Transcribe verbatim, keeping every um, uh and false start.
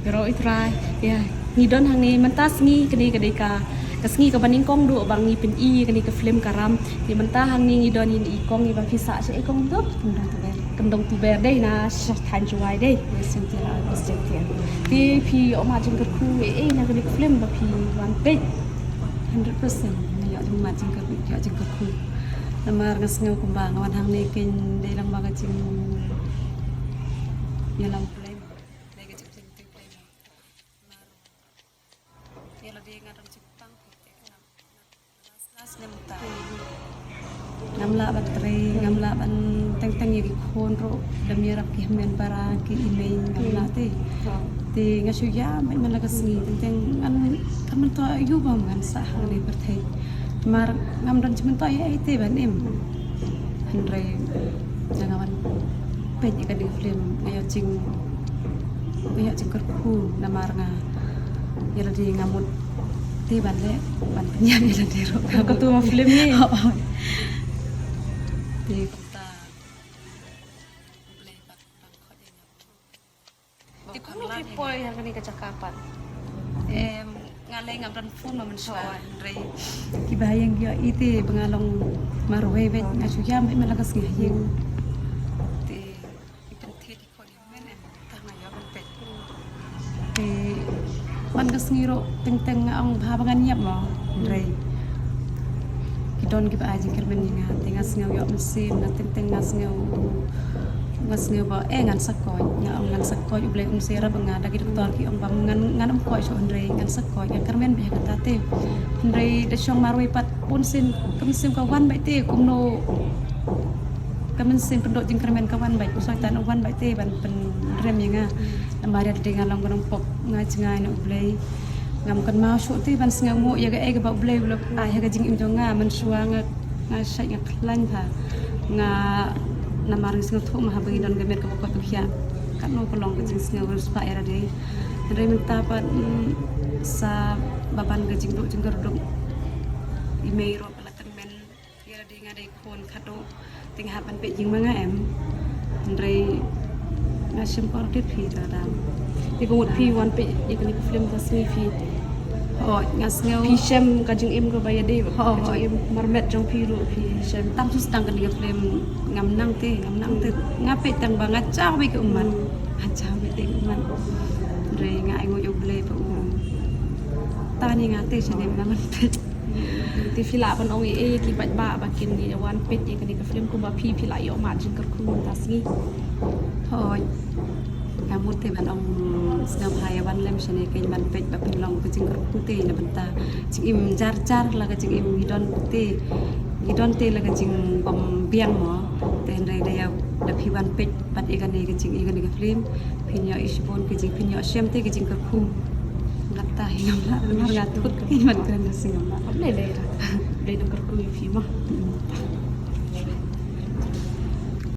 Ïaroh i Trai. Ïa, ngi don hangne mynta sngi, kane ka dei ka, ka sngi kaba nyngkong duh ba ngi pyni kane ka film Ka Ram. Te mynta hangne ngi don ïa i kong, i ba phi sah sha i kong tu. Kyndong Tuber. Kyndong Tuber dei na sha thaiñ Jowai dei. West Jaiñtia. West Jaiñtia. Te phi ïoh mad jingkyrkhu ei ei na kane ka film ba phi wan peit? Hundred percent. Ngi ïoh jingmad jingkyrkhu, ïoh jingkyrkhu. Namar nga sngew kumba nga wan hangne kein dei lang ba ka jingïalam Blei. Dei ka jingteng Blei. Namar ïa lade nga dang jingtang phi te ka lam. Nas nas ne mynta. Ngam lah ban trei, ngam lah ban teng teng ïa ki khun ruh, da ïarap ki hynmen para ki i mei ngam lah te. Te nga shu ïam beit man la ka sngi, teng teng ngan, kan mynta ïu bam ngan sah hangne pyrthei. Mar ngam don jingmyntoi ei ei te ban im. Hynrei nga wan peit ïa kane ka film, nga ïoh jing, nga ïoh jingkyrkhu namar nga, ïa lade nga mut te ban leh, ban pynïaid ïa lade ruh. Ka tu ha film ni. Oh, oh. Te kumta Blei pat ban khot ïa nga. Te kumno phi poi ha kane ka jaka pat? Em, nga lei ngam don phone ma mynshuwa, hynrei kiba ha ïing ki ïohi te ba nga long marwei beit, nga shu ïam beit man la ka sngi ha ïing. Te i pynthit i khot i men em, tang nga ïoh ban peit. Te man ka sngi ruh teng teng nga ong bha ba ngan ïap mo, hynrei ki don kiba ai jingkyrmen ïa nga, te nga sngew ïoh mynsiem, nga teng teng nga sngew, nga sngew ba eh ngan sa koit, nga ong ngan sa koit, U Blei un sa ïarap ïa nga, da ki doktor ki ong ba ngan, ngan ym koit shuh, hynrei ngan sa koit, nga kyrmen beit ha kata te. Hynrei da shong marwei pat, bun sien ka mynsiem ka wan beit te, kumno ka mynsiem pynduh jingkyrmen ka wan beit, u Soitan u wan beit te ban pynrem ïa nga. Namar ïa lade nga long ka nongpop, nga jngai na U Blei. Ngam kynmaw shuh te ban sngewnguh ïa kaei kaba U Blei u la ai ha ka jingim jong nga, mynshuwa nga, nga shait nga khlaiñ bha. Nga, namar nga sngewthuh ma haba ngi don ka met kaba koit ba khiah, katno ka long ka jingsngew riewspah ïa lade. Hynrei mynta pat, mm, sa ba ban ka jingduh jingkyrduh, i mei ruh ka la kyrmen. Ïa lade nga dei khun khatduh, te nga hap ban peit ïing ma nga em. Hynrei nga shim por dei phi, Trai Adam. Te ka mut phi wan peit ïa kane ka film ka sngi phi, hooid, nga sngew phi shem ka jingim kaba ïadei bad ka jingim marmet jong phi ruh phi shem. Tang shu sdang kane ka film ngam nang te, ngam nang te. Nga peit tang ba nga jaw beit ka ummat. Nga jaw beit te ka ummat. Hynrei nga ainguh ïa U Blei ba u tan ïa nga te shane ba nga wan peit. Te phi lah ban ong ei ei ïa ki paidbah ba kin ïa wan peit ïa kane ka film kumba phi, phi lah ïoh mad jingkyrkhu mynta sngi? Hooid. Nga mut te ban ong sngewbha ïa wan lem shane kein ban peit ba phin long ka jingkyrkhu te na bynta jingim jar jar la ka jingim ngi don te. Ngi don te la ka jingbym biang mo. Te hynrei da ïa, da phi wan peit pat ïa kane ka jing, ïa kane ka film, phin ïoh ïa shibun ka jing, phin ïoh shem te ka jingkyrkhu. Kata hi ngam lah, namar nga thut ka man kren ka sngi ngam lah. Hap lei lei ra. Lei nang kyrkhu ïa phi ma. Hmm.